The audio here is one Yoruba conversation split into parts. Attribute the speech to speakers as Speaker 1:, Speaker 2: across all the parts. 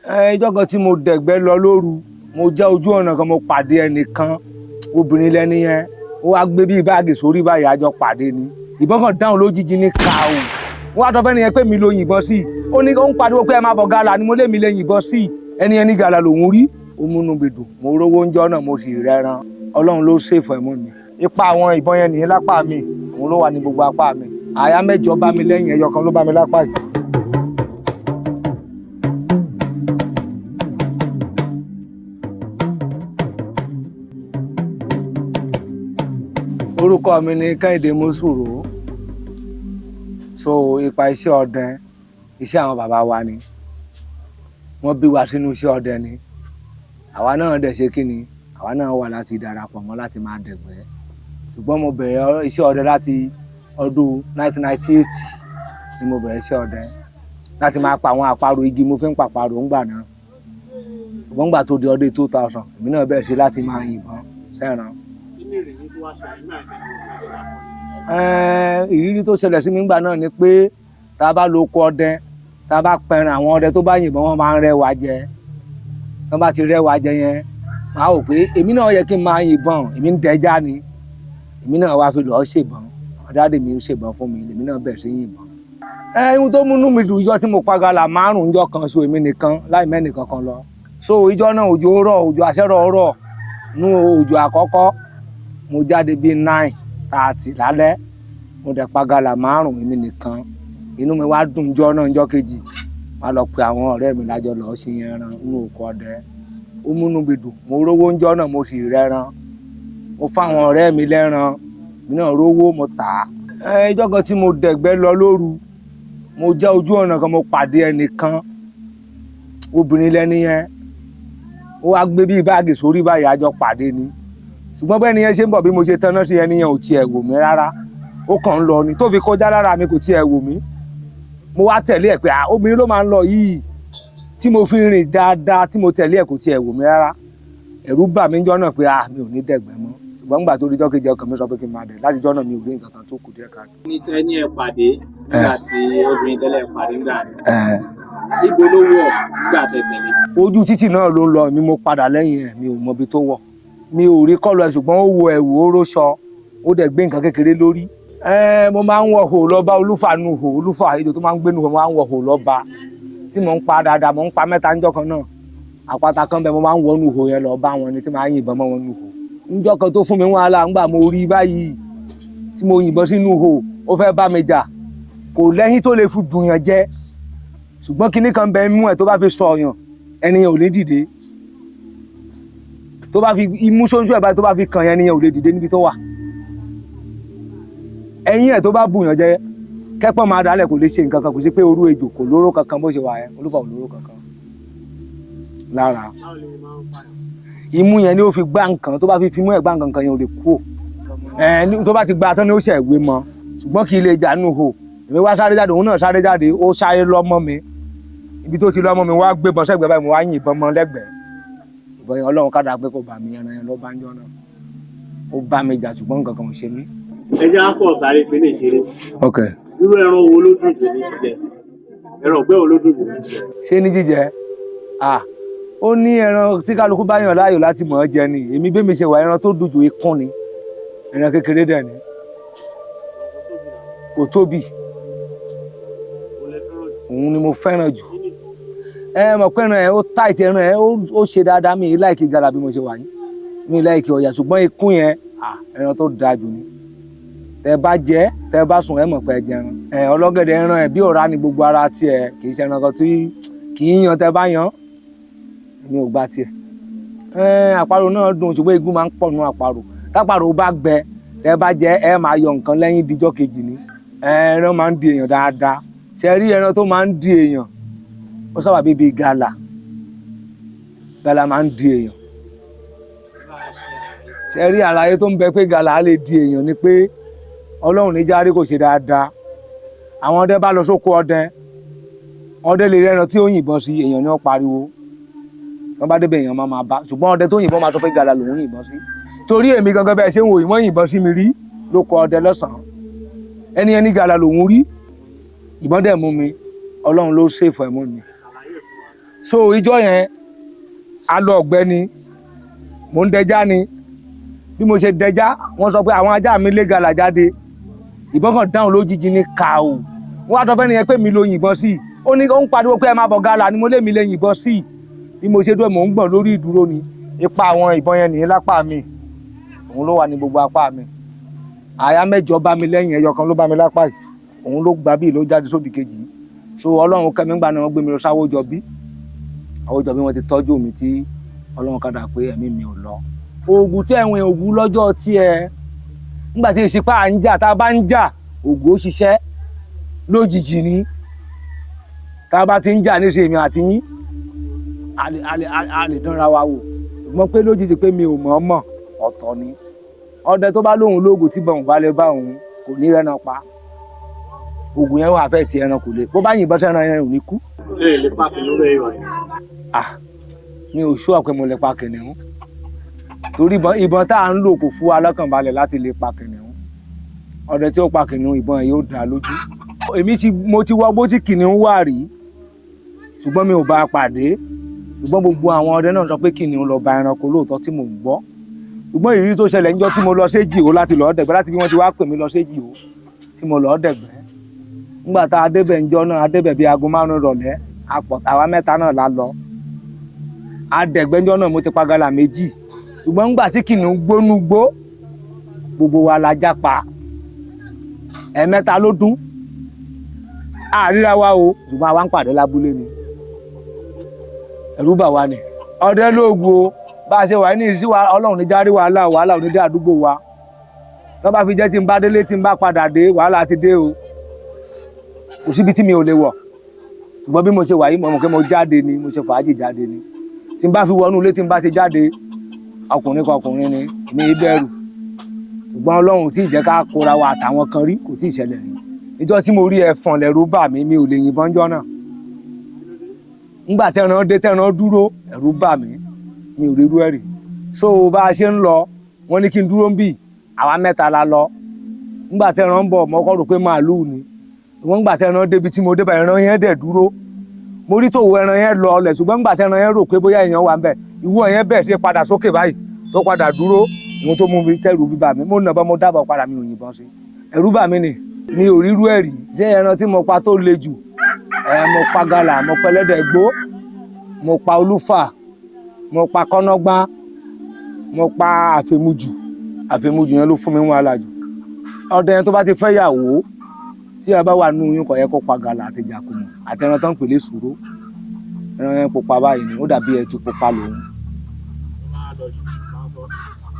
Speaker 1: Ìjọ́ kan tí mo dẹ̀gbẹ́ lọ lóru, mo já ojú ọ̀nà kan, mo pàdé ẹnìkan, obìnrin lẹ́ni yẹn. Ó wá gbé bí báàgì sórí báyìí, àjọ pàdé ni. Ìbọn kan dáhùn lójijì ní kàù. Wọ́n á tọ́ fẹ́ni yẹn pé mi ló yìnbọn sí. Ó ní ó ń pariwo pé ẹ máa bọ̀, gàlà ni mo lé mi lè yìnbọn sí. Ẹni yẹn ní gàlà lòún rí. Ó múnú mi dùn. Mo rówó ń jọ́ náà, mo sì rẹ́ran. Ọlọ́run ló ṣèfọ̀ ẹ̀mú mi. Ipa àwọn ìbọn yẹn nìyẹn lápá mi. Òun ló wà ní gbogbo apá mi. Àyà mẹ́jọ bá mi lẹ́yìn, ẹyọ kan ló bá mi lápá yìí. Orúkọ mi ni Kẹ́hìndé Mọ́sùrò. So ipa iṣẹ́ ọdẹ, iṣẹ́ àwọn bàbá wa ni. Wọ́n bí wa sínú iṣẹ́ ọdẹ ni. Àwa náà dẹ̀ ṣe kíni, àwa náà wà láti darapọ̀ mọ́ láti máa dẹ̀gbẹ́. Ṣùgbọ́n mo bẹ̀rẹ̀ iṣẹ́ ọdẹ láti ọdún 1998 ni mo bẹ̀rẹ̀ iṣẹ́ ọdẹ. Láti máa pa àwọn àparò igi, mo fi ń pa àparò ńgbà náà. Ṣùgbọ́n ńgbà tó di ọdún 2000, èmi náà bẹ̀rẹ̀ sí láti máa yìnbọn sẹ́ran. Ìrírí tó ṣẹlẹ̀ sí mi ńgbà náà ni pé tá a bá lọ oko ọdẹ, tá a bá pẹran, àwọn ọdẹ tó bá yìnbọn, wọ́n máa ń rẹ́ wa jẹ. Tọ́ bá ti rẹ́ wa jẹ yẹn, màá wò pé èmi náà yẹ kí n máa yìnbọn, èmi ń dẹja ni. Èmi náà wá fi lọ́ọ́ ṣèbọn. Àwọn daddy mi ń ṣèbọn fún mi, èmi náà bẹ̀rẹ̀ sí yìnbọn. Ohun tó múnú mi dùn, ijọ́ tí mo pa gàlà márùn-ún ijọ́ kan ṣo, èmi nìkan láì mẹ́nì kankan lọ. So ijọ́ náà òjò rọ̀, òjò àṣẹ́rọ̀ rọ̀. Nú òjò àkọ́kọ́, mo jáde bíi 9:30 lálẹ́. Mo dẹ̀ pa gàlà márùn-ún èmi nìkan. Inú mi wá dùn ijọ́ náà. Ijọ́ kejì, wá lọ pe àwọn ọ̀rẹ́ mi lájọ lọ́ọ́ ṣe ẹran nínú oko ọdẹ. Ó múnú mi dùn. Mo rówó ńjọ́ náà, mo sì rẹ́ran. Mo fáwọn ọ̀rẹ́ mi lẹ́ran. Èmi náà rówó, mo tà á. Ìjọ́ kan tí mo dẹ̀gbẹ́ lọ lóru, mo já ojú ọ̀nà kan, mo pàdé ẹnìkan, obìnrin lẹ́ni yẹn. Ó wá gbé bí báàgì sórí báyìí, àjọ pàdé ni. Ṣùgbọ́n bẹ́ẹ̀ ni yẹn ṣe ń bọ̀, bí mo ṣe taná sí ẹni yẹn, ò tiẹ̀ wò mí rárá. Ó kàn ń lọ ni tó fi kọjá lára mi, kò tiẹ̀ wò mí. Mo wá tẹ̀lé ẹ̀ pé à, obìnrin ló máa ń lọ yìí. Tí mo fi rìn dáadáa, tí mo tẹ̀lé ẹ̀, kò tiẹ̀ wò mí rárá. Ẹ̀rù bà mí jọ́ náà pé à, mi ò ní dẹ̀gbẹ́ mọ́. Ṣùgbọ́n nígbà tó di ijọ́ kejì, ọkàn mi sọ pé kí n máa dẹ̀. Láti ijọ́ náà, mi ò rí nǹkan kan tó kù díẹ̀ káàtó.
Speaker 2: Ní tẹ́ ní ẹ pàdé nígbà tí obìnrin tẹ́lẹ̀ pàdé nígbà ni. Ibo ló wọ̀ nígbà tẹ́ tẹ̀lé?
Speaker 1: Ojú títì náà ló ń lọ, mi mo padà lẹ́yìn ẹ̀, mi ò mọ ibi tó wọ̀. Mi ò rí kọ́lọ̀ ẹ̀, ṣùgbọ́n ó wọ ẹ̀wù, ó róṣọ, ó dẹ̀ gbé nǹkan kékeré lórí. Mo máa ń wọ hò lọ bá olúfà nu hò, olúfà ejò tó máa ń gbé nu hò, mo máa ń wọ hò lọ bá. Tí mò ń pa dáadáa, mò ń pa mẹ́ta ńjọ́ kan náà. Àpáta kan bẹ, mo máa ń wọ nu hò yẹn lọ bá wọn ni tí màá yìnbọn mọ́ wọn nu hò. Ńjọ́ kan tó fún mi wàhálà, ńgbà mo rí báyìí tí mo yìnbọn sínú hò, ó fẹ́ bá mi jà. Kò lẹ́yìn tó lè fi dùn yàn jẹ. Ṣùgbọ́n kinní kan bẹ imú ẹ̀, tó bá fi sọ ọ̀yàn, ẹni yẹn ò lè dìde. Tó bá fi imú ṣóńṣó ẹ̀ báyìí, tó bá fi kàn yẹn, ẹni yẹn ò lè dìde níbi tó wà. Ẹ̀yìn ẹ̀ tó bá bù yàn jẹ, kẹ́pọ̀n máa dálẹ̀, kò lè ṣe nǹkan kan. Kò sí pé orú ejò kò lóró kankan bó ṣe wà yẹn. Olúfà ò lóró kankan lára. Imú yẹn ni ó fi gbá nǹkan, tó bá fi imú ẹ̀ gbá nǹkan kan yẹn, ò lè kú ò. Tó bá ti gbá tán ni ó ṣe ìwé mọ́. Ṣùgbọ́n kì í lè jà nínú hò. Èmi wá sáré jáde, òun náà sáré jáde, ó sáré lọ́mọ mi. Ibi tó ti lọ́mọ mi, wá gbé bọ́n sẹ́gbẹ̀ẹ́ báyìí, mo wá yìnbọn mọ́ lẹ́gbẹ̀ẹ́. Ìbọn yẹn, Ọlọ́run kádàá pé kò bá mi, ẹran yẹn ló bá ń jọ́ náà. Ó bá mi jà, ṣùgbọ́n nǹkan kan ò ṣe mí.
Speaker 3: Ẹ jẹ́ á fọ̀ sáré pé lè ṣeré.
Speaker 1: Ok.
Speaker 3: Irú ẹran wo ló dùn jù ní jíjẹ? Ẹran ọ̀gbẹ́ wo ló dùn jù ní jíjẹ?
Speaker 1: Ṣé ní jíjẹ? À, ó ní ẹran tí kálukú bá yàn láàyò láti mọ̀ ọ́ jẹ ni. Èmi bí mi ṣe wà, ẹran tó dùn jù, ikún ni. Ẹran kékeré dẹ̀ ni. Kò tóbi. Òun ni mo fẹ́ràn jù. Ẹ mọ̀ pé ẹran ẹ̀ ó tight, ẹran ẹ̀ ó ṣe dáadáa. Mi like gàlà bí mo ṣe wà yìí. Mi like ọ̀yà, ṣùgbọ́n ikún yẹn, à, ẹran tó dáa jù ni. Tẹ bá jẹ, tẹ bá sùn, ẹ mọ̀ pé ẹ jẹran. Ọlọ́gẹ̀dẹ̀, ẹran ẹ̀ bí ọ̀rá ni gbogbo ara tiẹ̀, kì í ṣe ẹran kan tí kì í yan tẹ bá yan. Èmi ò gba tiẹ̀. Àparò náà dùn, ṣùgbọ́n egun máa ń pọ̀ nínú àparò. Táparò bá gbẹ, tẹ bá jẹ, ẹ máa yọ nǹkan lẹ́yìn díjọ́ kejì ni. Ẹran máa ń di èèyàn dáadáa. Ṣé rí ẹran tó máa ń di èèyàn? Ó sábà bí bíi gàlà. Gàlà máa ń di èèyàn. Ṣé rí àlàyé tó ń bẹ pé gàlà lè di èèyàn ni pé Ọlọ́run ní járe kò ṣe dáadáa. Àwọn ọdẹ bá lọ sóko ọdẹ, ọdẹ lè rẹ́ran tí ó yìnbọn sí, èèyàn ni ó pariwo. Wọ́n bá débẹ̀, èèyàn máa máa bá. Ṣùgbọ́n ọdẹ tó yìnbọn máa sọ pé gàlà lòún yìnbọn sí. Torí èmi gangan bẹ́ẹ̀ ṣe ń wò yìí, wọ́n yìnbọn sí mi rí lóko ọdẹ lọ́sàn-án. Ẹni yẹn ní gàlà lòún rí. Ìbọn dẹ̀ mú mi. Ọlọ́run ló ṣèfọ̀ ẹ̀mú mi. So ìjọ yẹn a lọ ọ̀gbẹ́ni, mò ń dẹja ni. Bí mo ṣe dẹja, wọ́n sọ pé àwọn ajá mi lé gàlà jáde. Ìbọn kan dáhùn lójijì ní kàó. Wọ́n á tọ́ fẹ́ nìyẹn pé mi lo yìnbọn sí i. Ó ní ó ń pariwo pé ẹ máa bọ̀ gàlà ni mo lé mi lè yìnbọn sí i. Bí mo ṣe dúró mò ń gbọ̀n lórí ìdúró ni. Ipa àwọn ìbọn yẹn nìyẹn lápá mi. Òun ló wà ní gbogbo apá mi. Àyà mẹ́jọ bá mi lẹ́yìn, ẹyọ kan ló bá mi lápá yìí. Òun ló gbà bí ló jáde sódì kejì. So Ọlọ́run kẹ́mi ńgbà náà wọ́n gbé mi lọ sáwójọbí. Àwójọbí wọ́n ti tọ́jú mi tí Ọlọ́run kàdà pé ẹ̀mí mi ò lọ. Oògùn tí ẹ̀wọ̀n ògùn lọ́jọ́ tí ẹ nígbà tí ìsìnpá à ń jà, tá a bá ń jà ògùn ó ṣiṣẹ́ lójijì ni. Tá a bá ti ń jà níṣẹ́ èmi àti yín a lè dánra wa wò. Ṣùgbọ́n pé lójijì pé mi ò mọ̀ ọ́ mọ̀ ọ̀tọ̀ ni. Ọdẹ tó bá lóhùn lóògùn tí bọ̀hùn bá lè bá òun kò ní rẹ́ran pa. Oògùn yẹn wà fẹ́ ti ẹran kò lè. Bó bá yìnbọn sẹ́ran yẹn ò ní kú.
Speaker 3: Ẹ lè pa kìnìún bẹ́ẹ̀ wà.
Speaker 1: Ah, mi ò ṣúọ̀ pé mo lè pa kìnìún. Torí ìbọn tá à ń lò kò fún wa lọ́kàn balẹ̀ láti lè pa kìnìún. Ọdẹ tí ó pa kìnìún ìbọn yẹn yóò dá lójú. Èmi ti mo ti wọgbó tí kìnìún wà rí, ṣùgbọ́n mi ò bá a pàdé. Ṣùgbọ́n gbogbo àwọn ọdẹ náà sọ pé kìnìún lọ bá ẹranko lóòótọ́ tí mò ń gbọ́. Ṣùgbọ́n ìrírí tó ṣẹlẹ̀ níjọ́ tí mo lọ séjì o láti lọ́ọ́ dẹ̀gbẹ́, láti bí wọ́n ti wá pè mí lọ séjì o tí mo lọ́ọ́ dẹ̀gbẹ́. Nígbà tá a débẹ̀ ńjọ́ náà, a débẹ̀ bí aago 5 ìrọ̀lẹ́, a pọ̀ àwa mẹ́ta náà la lọ. A dẹ̀gbẹ́ ńjọ́ náà mo ti pa gàlà méjì. Ṣùgbọ́n nígbà tí kìnìún gbónú gbó, gbogbo wa la jápa. Ẹ̀ẹ̀mẹ́ta ló dún. A ríra wa o, ṣùgbọ́n àwa ń pàdé lábúlé ni. Ẹ̀rù bà wá ni. Ọdẹ lóògùn o, bá a ṣe wà ní ìrísí wa, Ọlọ́run ní járí wàhálà, wàhálà ò ní dé àdúgbò wa. Tó bá fi jẹ́ tí n bá délé tí n bá padà dé, wàhálà ti dé o. Kò síbi tí mi ò lè wọ̀. Ṣùgbọ́n bí mo ṣe wà yìí, mo mọ̀ pé mo jáde ni, mo ṣe fàájì jáde ni. Tí n bá fi wọnú ilé tí n bá ti jáde, ọkùnrin kan ọkùnrin ni, èmi yìí bẹ̀rù. Ṣùgbọ́n Ọlọ́run ò tí ì jẹ́ ká kóra wa àtàwọn kan rí, kò tí ì ṣẹlẹ̀ rí. Ìjọ́ tí mo rí ẹfọ̀n lẹ̀rú bà mí, mi ò lè yìnbọn jọ́ náà. Nígbà tẹ́ran dé tẹ́ran dúró, ẹ̀rù bà mí, mi ò rí irú ẹ̀ rí. So bá a ṣe ń lọ, wọ́n ní kí n dúró ń bì, àwa mẹ́ta la lọ. Nígbà tẹ́ran ń bọ̀, mo kọ́ rò pé màálùú ni. Ṣùgbọ́n nígbà tẹ́ran débi tí mo dé bá ẹran yẹn dẹ̀ dúró. Mo rí tòwó ẹran yẹn lọ ọlẹ̀, ṣùgbọ́n nígbà tẹ́ran yẹn rò pé bóyá èèyàn wà ń bẹ̀, ìwọ yẹn bẹ̀ ṣe padà sókè báyìí tó padà dúró. Ìwọ̀n tó mú mi tẹ́rù bíbà mi, mo nàbọ́ mo dábọ̀ padà mi ò yìnbọn sí. Ẹ̀rù bà mí ni, mi ò rírú ẹ̀ rí. Ṣé ẹran tí mo pa tó le jù? Mo pa gàlà, mo pa ẹlẹ́dẹ̀ gbó, mo pa olúfà, mo pa kọ́nọ́gbá, mo pa àfẹmujù. Àfẹmujù yẹn ló fún mi ń wàhálà jù. Ọdẹ yẹn tó bá ti fẹ́ yàwó, tí ẹ bá wà nínú oyún kò yẹ kó pa gàlà àti jàkùmọ̀ àti ẹran tó ń pè lésùró. Ẹran yẹn pupa báyìí ni, ó dàbí ẹtu pupa lòun.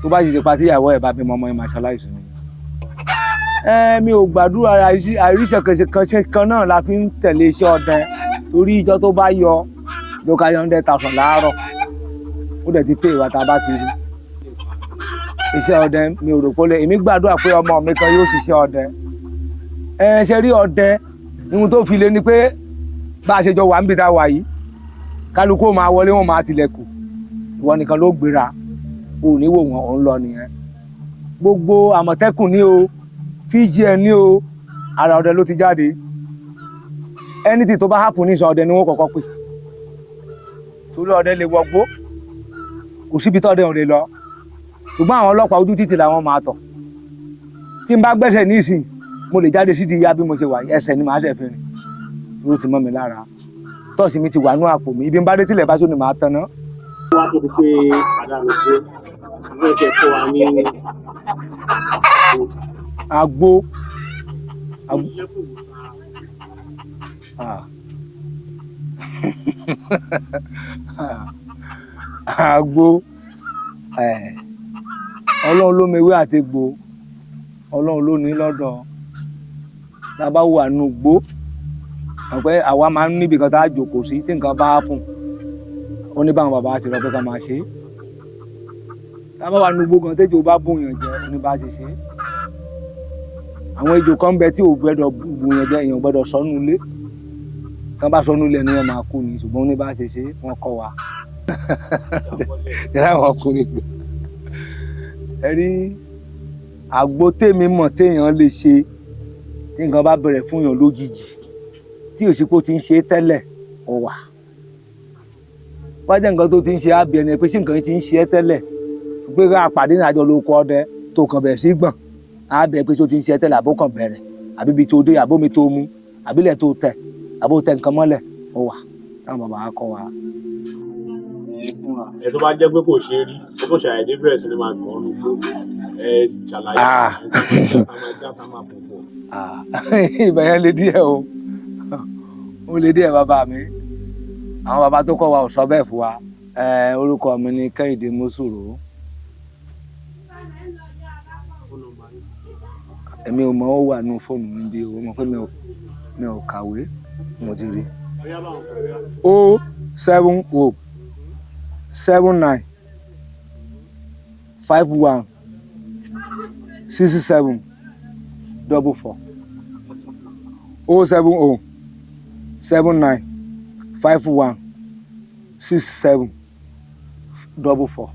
Speaker 1: Tó bá ṣe pa tíyàwó ẹ̀ bá bímọ ọmọ ẹ̀ máa ṣaláìsí ni. Mi ò gbàdúrà àìríṣẹ́ kan náà la fi ń tẹ̀lé iṣẹ́ ọdẹ. Torí ìjọ tó bá yọ ló ká 100,000 láàárọ̀. Ó dẹ̀ ti pé ìwà tá a bá ti rí. Iṣẹ́ ọdẹ mi ò rò pé ó lè. Èmi gbàdúrà pé ọmọ mi kan yóò ṣiṣẹ́ ọdẹ. Ṣe rí ọdẹ, ohun tó fi le ni pé bá a ṣe jọ wà níbi tá a wà yìí, kálukú ó máa wọlé wọn máa tilẹ̀kùn. Ìwọ nìkan ló gbéra, o ò ní wò wọ́n, ò ń lọ nìyẹn. Gbogbo Àmọ̀tẹ́kùn ní o, FGN ní o, ara ọdẹ ló ti jáde. Anything tó bá happen ní ìsọ̀ ọdẹ ni wọ́n kọ́kọ́ pè. Torí ọdẹ lè wọgbó, kò síbi tọ́dẹ ò lè lọ. Ṣùgbọ́n àwọn ọlọ́pàá ojú títì làwọn máa tọ̀. Tí n bá gbẹ́sẹ̀ nísìn, mo lè jáde sídìí ìyá bí mo ṣe wà yìí, ẹsẹ̀ ni màá ṣẹ̀ fi rìn. Irú ti mọ́ mi lára. Tọ́ọ̀sì mi ti wà nú àpò mi, ibi ń bá dé tilẹ̀ bá tó ni màá tanná.
Speaker 3: Wá tó di pé àdánù gbó, ìwé ìfẹ́ kó wa ní
Speaker 1: àgbo. Àgbo, Ọlọ́run ló mewé àti egbò, Ọlọ́run ló ní lọ́dọ̀. Tá a bá wà nù gbó, pé àwa máa ń níbi kan tá a jókòó sí tí nǹkan bá happen. Ó ní báwọn bàbá ti rọ pé ká máa ṣe é. Tá a bá wà nù gbó gan, téjò bá bùyàn jẹ, ó ní bá ṣe ṣe é. Àwọn ejò kan ń bẹ tí ò gbẹ́dọ̀ bùyàn jẹ, èèyàn gbẹ́dọ̀ sọnù ilé. Tán bá sọnù ilé ni ẹ máa kú ni, ṣùgbọ́n ó ní bá ṣe ṣe é, wọ́n kọ́ wa. Yàrá àwọn ọkùnrin gbé. Ẹ rí àgbo tèmi mọ̀ téèyàn lè ṣe tí nǹkan bá bẹ̀rẹ̀ fún èèyàn lójijì tí òsípò ti ń ṣe tẹ́lẹ̀ ó wà. Wá jẹ́ nǹkan tó ti ń ṣe ábí ẹni pé ṣé nǹkan yìí ti ń ṣe ẹ́ tẹ́lẹ̀, pé ká pàdé ní àjọ lóko ọdẹ tó kàn bẹ̀rẹ̀ sí gbọ̀n, ábí ẹ pé ṣé ó ti ń ṣe ẹ́ tẹ́lẹ̀, àbó kàn bẹ̀rẹ̀, àbí ibi tó dé, àbómi tó mu, àbílẹ̀ tó tẹ̀, àbó tẹ nǹkan mọ́lẹ̀, ó wà táwọn bàbá wa kọ́ wa.
Speaker 3: Ẹ tó bá jẹ́ pé kò ṣe é rí, ó kò ṣàìdé bẹ̀rẹ̀ sí ni máa gbọ́n nùgbó, ẹ ṣàlàyé.
Speaker 1: Ah.
Speaker 3: Tá máa já, tá máa pò pọ̀.
Speaker 1: Ah, ibẹ̀ yẹn le díẹ̀ o, ó le díẹ̀ bàbá mi. Àwọn bàbá tó kọ́ wa ò sọ bẹ́ẹ̀ fún wa. Ẹ, orúkọ mi ni Kẹ́hìndé Mọ́sùrù. Èmi ò mọ̀, ó wà nínú fóònù mi bí o mọ̀ pé mi ò kàwé, mo ti rí. 07079516744. 07079516744.